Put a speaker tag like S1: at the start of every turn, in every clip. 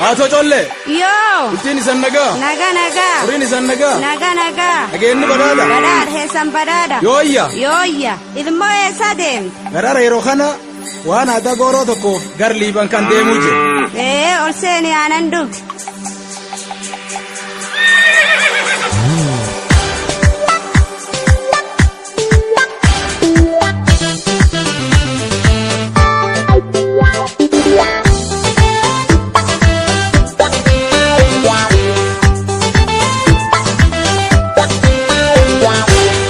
S1: Haatoo collee.
S2: Yoo.
S1: Bultiin isan nagaa.
S2: Naga nagaa.
S1: Horiin isan nagaa.
S2: Naga nagaa.
S1: Nageenyi badhaadha.
S2: Badhaadha heessan badhaadha.
S1: Yooyya.
S2: Yooyya. Ilmoo eessa deemte?
S1: Garara yeroo kana waan aadaa gooroo tokkoof gar liiban kan deemuu jiru.
S2: Ee, ol seeni aanan dhugi.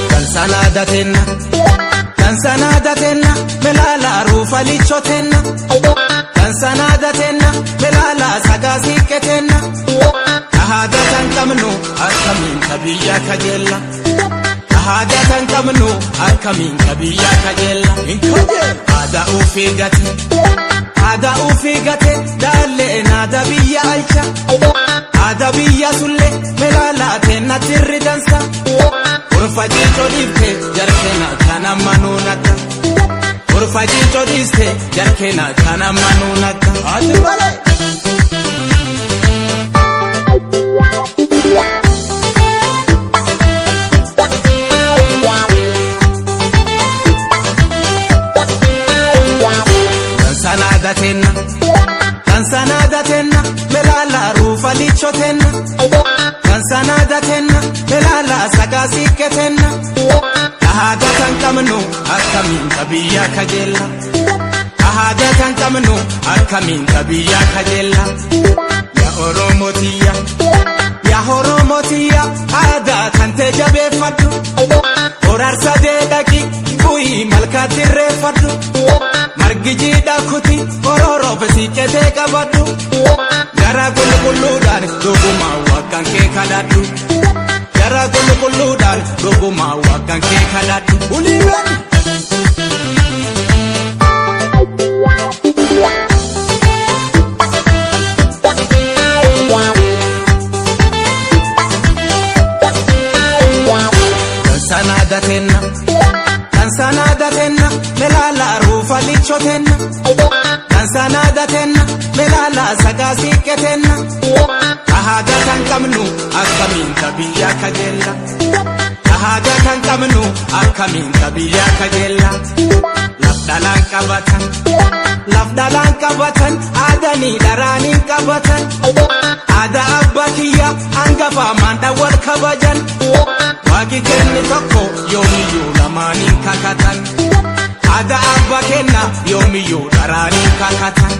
S1: Dansana tenna, dansana tenna, melala ruufa licho tenna. Dansana tenna, melala sagaa tenna. Aadaa kan qabnu akkamiin ka biyya kajeella. Aadaa kan qabnu akkamiin ka biyya kajeella. Aadaa ofii gate, aadaa ofii gate, daalleen aadaa biyya alcha. Aadaa biyya sullee melala tenna tirri dansa. Gorfa jiicoo dhiifte jarkeena kana manuunata. Gorfa jiicoo dhiiste jarkeena kana manuunata. Ati malee. Dansana tenna, dansana tenna, melala ruufa licho tenna. Dansana tenna, melala sagaa siiqqee tenna. Aadaa kan qabnu akkamiin ka biyya kajeella. Aadaa kan qabnu akkamiin ka biyya kajeella. Yaa Oromootiyya, yaa Oromootiyya, aadaa kan ta'e jabeeffadhu. Horaarsa deedhaqi bu'ii malkaatti irreeffadhu. Margi jiidhaa kuti ororoof siiqqee qabadhu. Gara qulqulluudhaan dhugumaa waaqaan kee kadhadhu. Gara qulqulluudhaan dhugumaa waaqaan kee kadhadhu. Uliiwwan. Dansana tenna, dansana tenna, melala ruufa licho tenna. Dansana tenna, melala sagaa siiqqee tenna. Aadaa kan qabnu akkamiin ka biyya kajeella. Aadaa kan qabnu akkamiin ka biyya kajeella. Laf dhalaan qabatan, laf dhalaan qabatan, aadanii dharaaniin qabatan. Aadaa abbaa kiyya hangafa maandhaan wal kabajan. Waaqi kenni tokko yoomiyyuu lamaaniin kakatan. Aadaa abbaa kenna yoomiyyuu dharaaniin kakatan.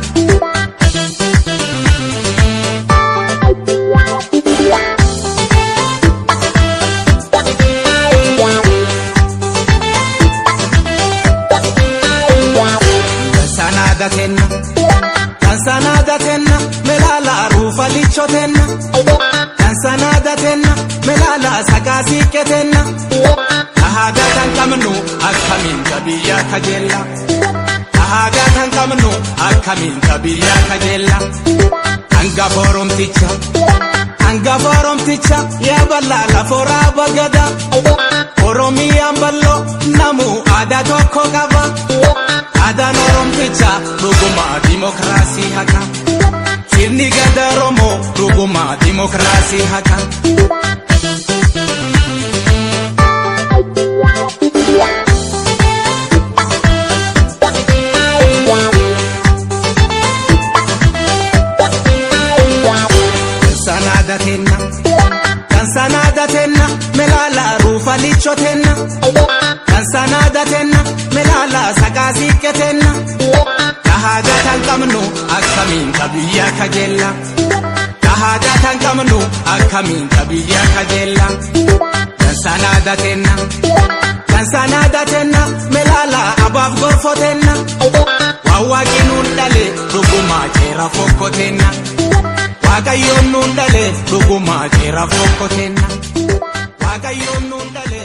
S1: Dansana tenna, dansana tenna, melala ruufa licho tenna. Dansana tenna, melala sagaa siiqqee tenna. Aadaa kan qabnu akkamiin ka biyya kajeella. Aadaa kan qabnu akkamiin ka biyya kajeella. Hangafa Oromticha, hangafa Oromticha, yaa bal'aa laforaa bagada. Oromiyaan bal'oo namu aadaa tokko qaba. Aadaan Oromticha dhugumaa dimokiraasii haqa. Sirni gada Oromoo dhugumaa dimokiraasii haqa. Dansana tenna, dansana tenna, melala ruufa licho tenna. Dansana tenna, melala sagaa siiqqee tenna. Aadaa kan qabnu akkamiin ka biyya kajeella. Aadaa kan qabnu akkamiin ka biyya kajeella. Dansana tenna, dansana tenna, melala abaaf gorfo tenna. Waan waaqni nuun dhale dhugumaa ceera fokko tenna. Waaqayyoon nuun dhale dhugumaa ceera fokko tenna. Waaqayyoon nuun dhale.